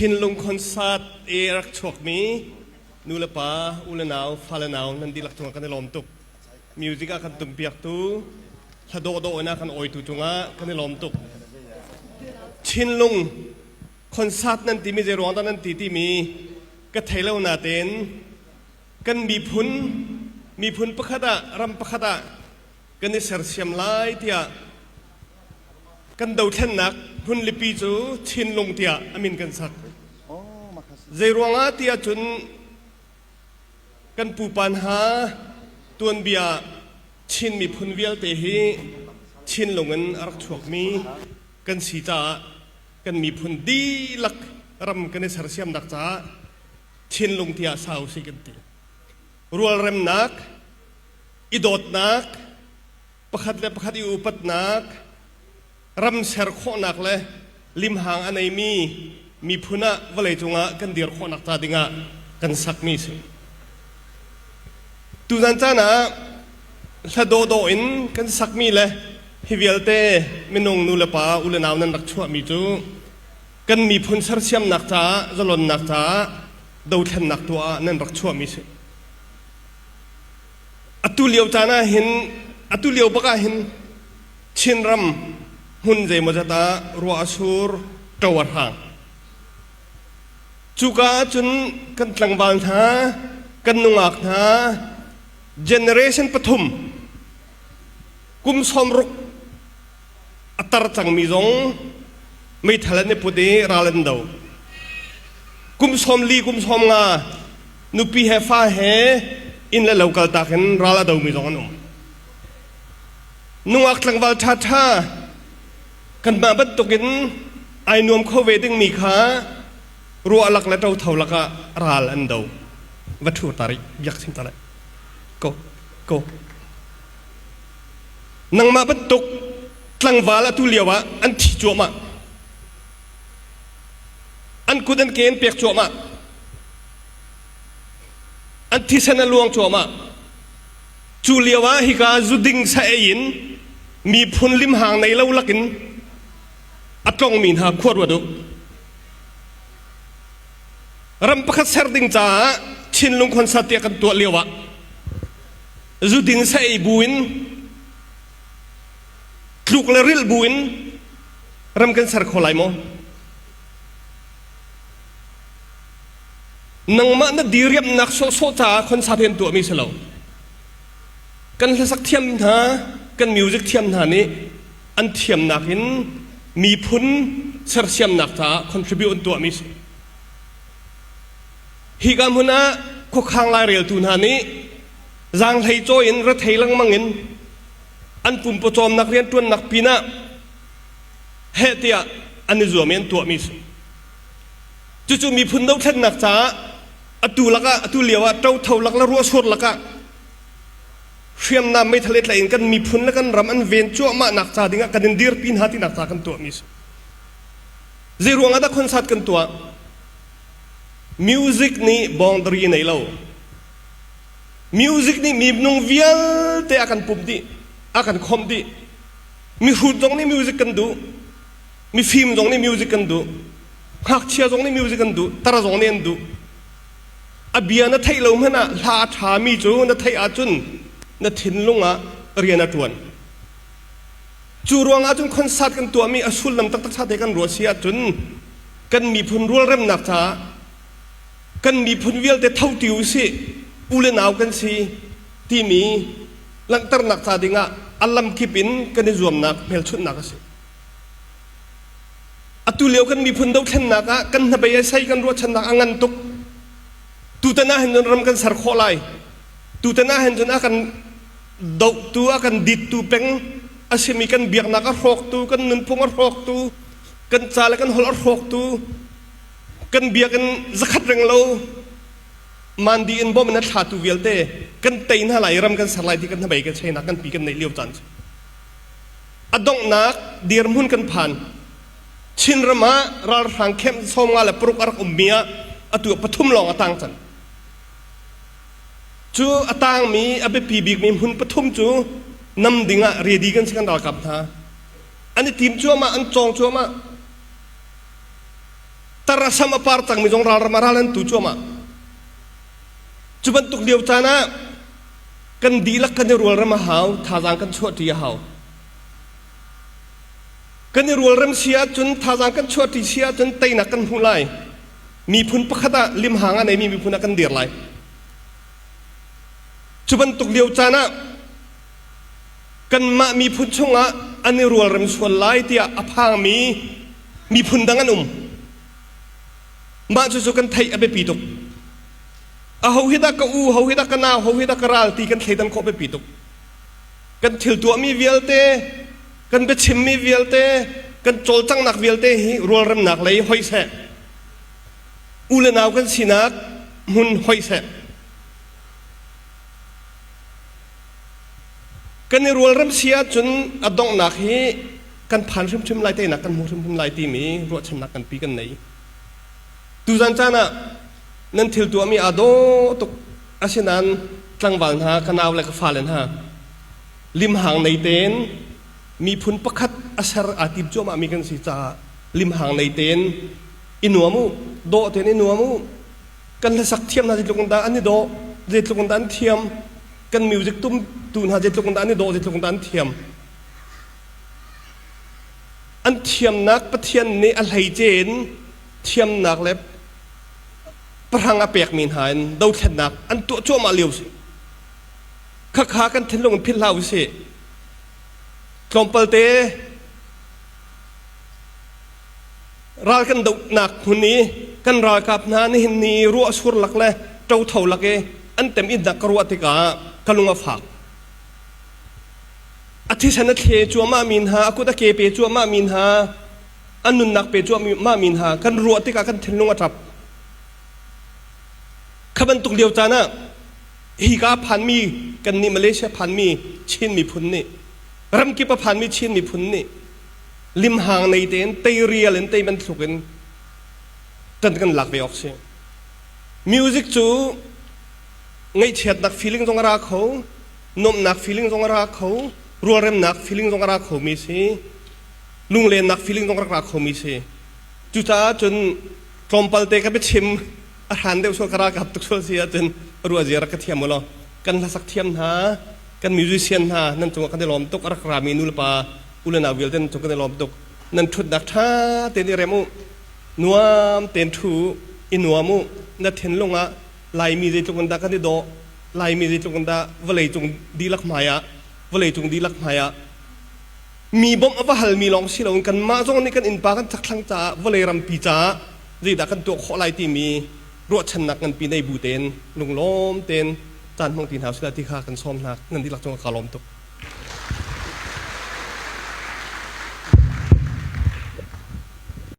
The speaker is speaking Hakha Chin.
Chinlung concert i a rak chuakmi nu le pa, u le nau, fa le nau nan dihlak cungah kan i lawm tuk. Music a kan tumpiaktu, hla dawhdawh in a kan awitu cungah kan i lawm tuk. Chinlung concert nan timi zei ruang dah nan ti timi ka thei lo natein kan miphun miphun pakhat ah ram pakhat ah kan i sersiam lai tiah kan dothlennak hmunlipi cu Chinlung tiah a min kan sak. Zei ruangah tiah cun kan pupa hna tuanbia Chin miphun vialte hi Chinlung in a rak chuakmi kan si caah kan miphun dihlak ram kan i sersiamnak caah Chinlung tiah sau si kan ti. Rualremnak, i dawtnak, pakhat le pakhat i upatnak, ram ser khawhnak le limhang a neimi miphun ah vawleicung ah kan dir khawhnak ca dingah kan sakmi si. Tuzan caan ah hla dawhdawh in kan sakmi le hi vialte minung nu le pa u le nau nan rak chuahmi cu kan miphun sersiamnak caah zalonnak caah dothlennak tuah ah nan rak chuahmi si. Atu lio caan ah hin atu lio bak ah hin Chinram hmun zeimawzat ah ruah a sur, ṭo a hrang. Cuka ahcun kan tlangval hna, kan nungak hna, generation pathum kum sawmruk a tar cangmi zong meithal an i put i ral an do. Kum 40 kum 50 nupi he fa he inn le lo kaltak in ral a domi zong an um. Nungak tlangval ṭhaṭha kanmah bantukin ai nuam kho ve dingmi kha ruah lak le ṭotho lakah ral an do. Va ṭhu ta rih, biak chim ta lai. Go, go. Nangmah bantuk tlangval atu lio ah an thi cuahmah. An kut an ke an pek cuahmah. An thisen a luang cuahmah. Cu lio ah hika zuding sa ei in miphun limhang nei lo lakin a tlongmi hna khua ruat u. Ram pakhat ser ding caah Chinlung concert tiah kan tuah lio ah zuding sa ei bu in tluk le rilh bu in ram kan ser kho lai maw? Nangmah na diriamnak sawhsawh caah concert hi an tuahmi si lo. Kan hlasak thiam hna, kan music thiam hna nih an thiamnak in miphun sersiamnak caah contribute an tuahmi si. Hika hmun ah khuakhang laireltu hna nih zaanghlei cawi in rethei lengmang in an pumpawcawmnak rianṭuannak pinah heh tiah an i zuam i an tuahmi si. Cucu miphun dothlennak caah atu lakah atu lio ah ṭotho lak le ruahsur lakah hriamnam meithal i tlaih in kan miphun le kan ram an ven cuahmahnak ca dingah kan in dirpi hna tinak ca kan tuahmi si. Zei ruangah dah concert kan tuah? Music nih boundary nei lo. Music nih minung vialte a kan pumh dih, a kan khomh dih. Mihrut zong nih music kan duh. Mifim zong nih music kan duh. Ngakchia zong nih music an duh. Tar zong nih an duh. A bia na theih lo hmanh ah hla a ṭhami cu na theih ahcun na thinlung ah rian a ṭuan. Cu ruangah cun concert kan tuahmi a sullam taktak ṭha te kan ruah si ahcun kan miphun rualremnak caah kan miphun vialte tho ti usih u le nau kan si timi langhternak ca dingah a lamkip in kan i zuamnak hmelchunhnak a si. Atu lio kan miphun dothlennak ah kan hnabei ai sei kan ruahchannak a ngan tuk. Tutan ah hin cun ram kan ser khawh lai. Tutan ah hin cun a kan dohtu a kan dittu peng a simi kan biaknak a hrawktu kan nunphung a hrawktu kan ca le kan holh a hrawktu kan biakinn zakhat reng lo mandi in bom in a thlatu vialte kan tei hna lai ram kan ser lai ti kan hnabei kan cheinak kan pi kan neih lio caan cu a donghnak dirhmun kan phan Chinram ah ralhrang camp 56 a rak ummi ah atu pathum lawng a tang cang Cu a tangmi a biapi bikmi hmun pathum cu nam dingah ready kan si kan ralkap hna. An i tim cuahmah, an cawng cuahmah. Tar a sam a par cangmi zong ralram ah ral an tu cuahmah. Cu bantuk lio caan ah kan dihlak kan i rualrem a hau, thazaang kan chuahṭi a hau. Kan i rualrem si ahcun, thazaang kan chuahṭi si ahcun teinak kan hmu lai. Miphun pakhat ah limhang a neimi miphun ah kan dir lai. Cu bantuk lio caan ah kanmah miphun chungah an i rualrem sual lai tiah a phangmi miphun dang an um. Mah cucu kan theih a biapi tuk. Aho hi dah ka u, ho hi dah ka nau, ho hi dah ka ral ti kan thleidan khawh biapi tuk. Kan thil tuahmi vialte, kan biachimmi vialte, kan cawlcanghnak vialte hi rualremnak lei hoih seh. U le nau kan sinak hmun hoih seh. Kan i rualrem si ahcun a donghnak hi kan phan hrimhrim lai, teinak kan hmu hrimhrim lai timi ruahchannak nganpi kan nei. Tuzan caan ah nan thil tuahmi aa dawh tuk. Asinain tlangval hna, ka nau le ka fale hna, limhang nei tein miphun pakhat a ser aa tim cuahmahmi kan si caah limhang nei tein i nuam u, dawh tein i nuam u. Kan hlasak thiam hna zeitluk in dah an i dawh, zeitluk in dah an thiam. Kan music tumtu hna zeitluk in dah an i dawh, zeitluk in dah an thiam. An thiamnak Pathian nih a hleice in thiamnak le pahrang a pekmi hna in dothlennak an tuah cuahmah lio si. Khakha kan thinlung in philh hlah usih. Tlawmpal te ral kan dohnak hmun i kan ralkap hna nihin ni ruah sur lak le ṭotho lak i an tem innak ka ruah tikah ka lung a fak. A thisen a thle cuahmahmi hna, a kut a ke pe cuahmahmi hna, a nunnak pe cuahmahmi hna kan ruah tikah kan thinlung a ṭap. Kha bantuk lio caan ah hika phanmi kannih Malaysia phanmi Chin miphun nih ramkip a phanmi Chin miphun nih limhang nei tein teirial in tei bantuk in ṭan kan lak ve awk si. Music cu ngaihchiatnak feeling zong a ra kho, nuamhnak feeling zong a ra kho, rualremnak feeling zong a ra khomi si, lunglennak feeling zong rak ra khomi si. Cucaah cun tlawmpal te ka biachim a hran deuh sual ka ralkap tuk sual si ahcun ruah zia rak ka thiam u law kan hlasak thiam hna kan musician hna nan cungah kan i lawm tuk a rak rami nulepa u le nau vialte nan cung kan i lawm tuk nan ṭhutnak ṭha tein i rem u nuam tein ṭhu i nuam u na thinlung ah Laimi zeitluk in dah kan i dawh Laimi zeitluk in dah vawleicung dihlak hmai ah vawleicung dihlak hmai ah mi bawmh a va halmi lawng si loin kanmah zong nih kan innpa kan chakthlang caah vawlei rampi caah zeidah kan tuah khawh lai timi ruahchannak nganpi nei bu tein lunglawm tein caan hmang ti hna usih ti kha kan sawm hna nan dihlak cungah kaa lawm tuk.